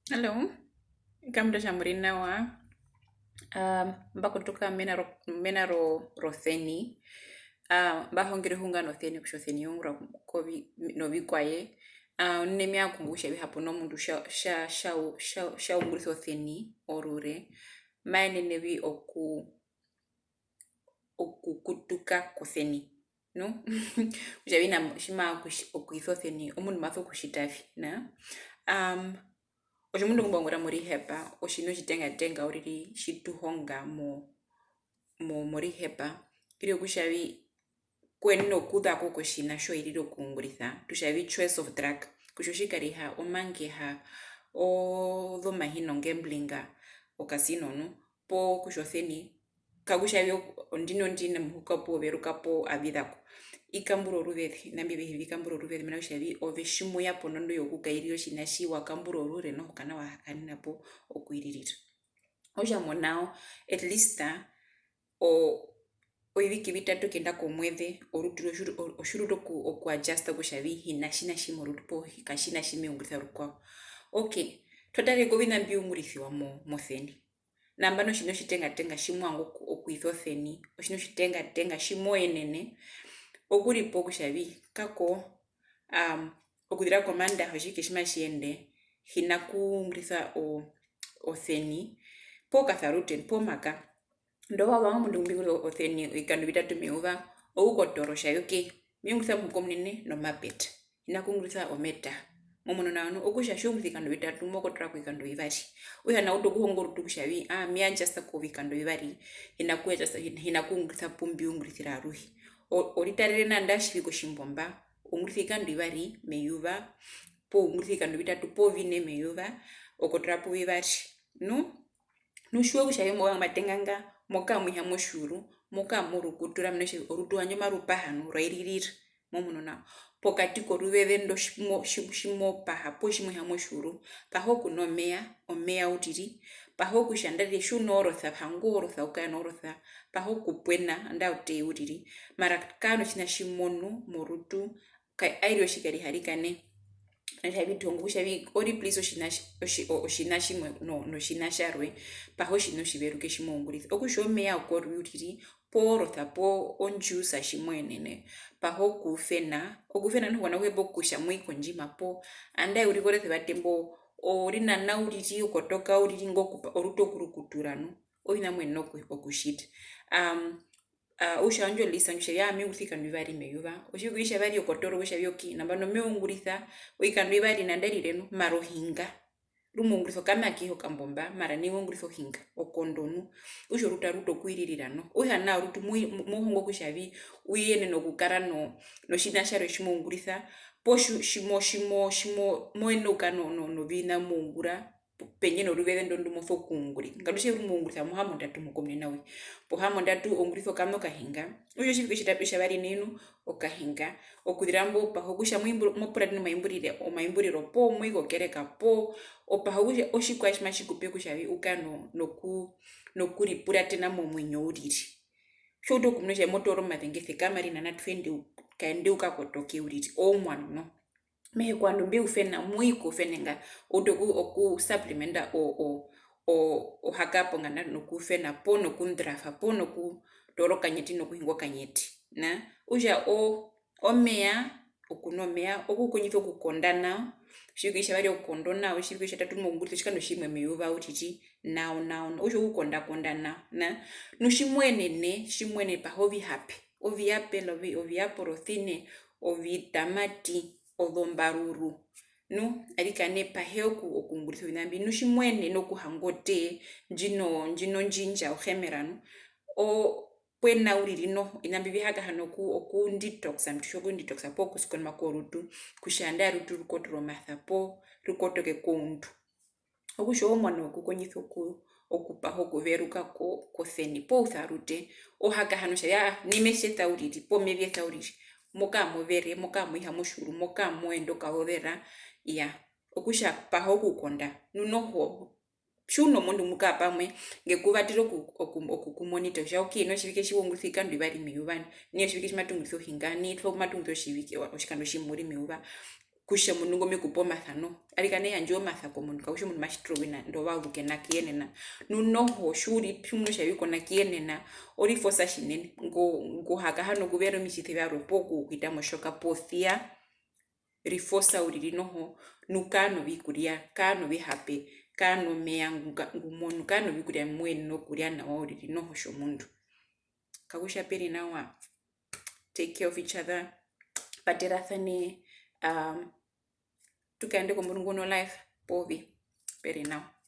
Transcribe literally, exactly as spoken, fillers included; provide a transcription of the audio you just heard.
Hello, kamunda tja muri nawa. Ah, mba kotoka mena ro-, mena ro-, roseni. Ah, mba hongere ohunga noseni kutja oseni i ungurwa kovi-, novikwaye. Ah, onene me vanga okutja kutja hapo nomundu tja, tja, tja, tja, tja ungurisa oseni orure, ma yenene vi oku-, okukutuka koseni, nu? Kutja vi na tji ma vanga okutji-, okuisa oseni, omundu ma sokutjita vi, na? Am, otjomundu ngu mba ungura mo rehab, otjiṋa otjitengatenga uriri tji tu honga mo, mo, mo rehab, irira kutja vi ku yenene okuza ko kotjiṋa tji wa irira okuungurisa, tu tja vi choice of drug, kutja otjikariha, omangeha, ozomahino, gambling, okasino nu, poo kutja oseni, kakutja vi ondino ndino muhuka poo veruka poo aviza ko. I kambura oruveze, na mbi vehe vi kambura oruveze, mena rokutja vi ove tji mo ya pondondo yokukairira otjiṋa tji wa kambura orure noho kana wa hakaenena po okuiririra. Okutja mo now, at least, o-, ovivike vitatu okuyenda komueze, orutu rwoye otji ru-, otji ruta oku-, oku adjusta kutja vi hi na tjiṋa tji morutu poo hi-, katjiṋa tji me ungurisa rukwao. Ok, twa tarere koviṋa mbi ungurisiwa mo-, moseni. Nambano otjiṋa otjitengatenga tji mo vanga oku-, okuisa oseni, otjiṋa otjitengatenga tji mo yenene, okuripa kutja vi kako, am, okuzira komandaha otjivike tji matji yende, hi na kuungurisa o-, oseni, poo okasalute, poo omaka. Ndovazu omundu ngu mbi ungurisa oseni ovikando vitatu meyuva, okukotora otja vi, ok, me ungurisa omuhuka omunene nomapeta, hi na kuungurisa ometa. Mo munu nao nu, okutja tji u ungurisa ovikando vitatu, mo kotora kovikando vivari. Okutja nao u uta okuhonga orutu kutja vi, aa, me adjusta kovikando vivari, hi na ku adjusta, hi na kuungurisa pu mbi ungurisira aruhe. O-, o ritarere nao nandarire tjiri kotjimbomba, o ungurisa ovikando vivari meyuva, poo u ungurisa ovikando vitatu poo vine meyuva, o kotora pu vivari. Nu? Nu tjiwa kutja vi movanga omatenga nga, mo kara mo iha motjiuru, mo kara mo rukutura, mena rokutja orutu rwandje maru paha nu, rwa iririra, mo munu nao. Pokati koruveze ndo tji mo-, tji-, tji mo paha poo tji mo iha motjiuru, paha okunwa omeya, omeya uriri, paha okutja nandarire tji u noorosa, hanga oorosa, u kare noorosa, paha okupwena, nandarire otee uriri, mara kara notjiṋa tji mo nu morutu, ka-, airi otjikariha arikana. Mena kutja vi tu honga kutja vi o replace otjiṋa tji-, otji-, o-, otjiṋa tjimwe no-, notjiṋa tjarwe, paha otjiṋa otjiveruke tji mo ungurisa. Okutja omeya okorui uriri, poo orosa, poo ondjusa tji mo yenene, paha okufena. Okufena noho kona kuhepa okutja mo i kondjima poo, andae u ri koresevate mbo, o rinana uriri, o kotoka uriri, ingo okupa-, orutu okurukutura nu, oviṋa mbi mo yenene oku-, okutjita. Am, Ah, okutja indjo list ndjo kutja, aa, me ungurisa ovikando vivari meyuva. Otjivike tjavari o kotora kutja vi, ok, nambano me ungurisa ovikando vivari nandarire nu, mara o hinga. Rumwe o ungurisa okana kehi okambomba, mara nai o ungurisa o hinga, o kondo nu. Okutja orutu aru utu okuiririra noho. Okutja nao orutu mo-, mo-, mo hongo kutja vi u yenene okukara no-, notjiṋa tjarwe tji mo ungurisa, poo tji-, tji mo-, tji mo-, tji mo-, mo yenene okukara no-, no-, noviṋa mo ungura, pendje noruveze ndo ndu mo sokuungurisa. Ngatu tje rumwe u ungurisa mohambondatu muhuka omunene auhe. Pohambondatu o ungurisa okana okahinga. Okutja otjivike otjita-, otjavari nai nu, okahinga. Okuzira mbo o paha okutja mo imbu-, mo puratene omaimburire-, omaimburiro poo mo i kokereka poo, o paha okutja otjikwaye tji matji ku pe kutja vi u kare no-, noku-, nokuripuratena momuinyo uriri. Tji wa utu okumuna kutja mo toora omazenge, sekama rinana, twende u-, kaende u kakotoke uriri, oumuano noho. Me hee kovandu mbe ufena, mo i kofenenga, o utu oku, oku supplementa o, o, o, ohaka ponganda nokufena, poo nokundrafa, poo nokutoora okanyeti nokuhinga okanyeti. Na, okutja o, omeya, okunwa omeya, okukondjisa okukonda nao, otjivike tjavari o kondo nao, otjivike tjatatu mo ungurisa otjikando tjimwe meyuva uriri, nao, nao, nao, okutja okukondakonda nao, na, nu tji mo yenene, tji mo yenene paha ovihape, oviapela, ovi-, oviaporosine, ovitamati, ozombaruru, nu, arikana paha oku-, okuungurisa oviṋa mbi, nu tji mo yenene okuhanga otee, ndjino, ndjino ndji ndja ohemera nu, o-, pwena uriri noho, oviṋa mbi vi hakahana oku, oku detoxa, mbi tu tja oku detoxa poo kusikonima korutu, kutja nandarire orutu ru kotoke omasa poo ru kotoke koundu. Okutja oumuano wokukondjisa oku, okupaha okuveruka ko, koseni poo usarute, o hakahana kutja, aa, nai me tjesa uriri poo me vyesa uriri, mo kara mo vere, mo kara mo iha motjiuru, mo kara mo enda okahozera, iyaa, okutja paha okukonda, nu noho, tji u nomundu mu kara pamwe, nge ku vatere oku, oku, oku ku monitor kutja, ok, nai otjivike tji wa ungurisa ovikando vivari meyuva, nai otjivike tji matu ungurisa ohinga, nai twa-, matu ungurisa otjivike, otjikando tjimwe uriri meyuva, kutja omundu ngo me ku pe omasa noho. Arikana e yandja omasa komundu, kakutja omundu ma tjitirwa wina, ndovazu ke na kuyenena. Nu noho, tji u ri tjimuna kutja vi ko na kuyenena, o ri force tjinene. Ngo-, ngo ha kahana okuvera omitjise vyarwe poo kuhita motjoka posia, ri force uriri noho, nu kaa novikurya, kaa novihape, kaa nomeya, ngu ka-, ngu mo nu, kaa novikurya mbi mo yenene okurya nawa uriri noho tjomundu. Kakutja pe ri nawa, take care of each other, paterasane, um, tu kaende komurungu no life, povi, pe ri nawa.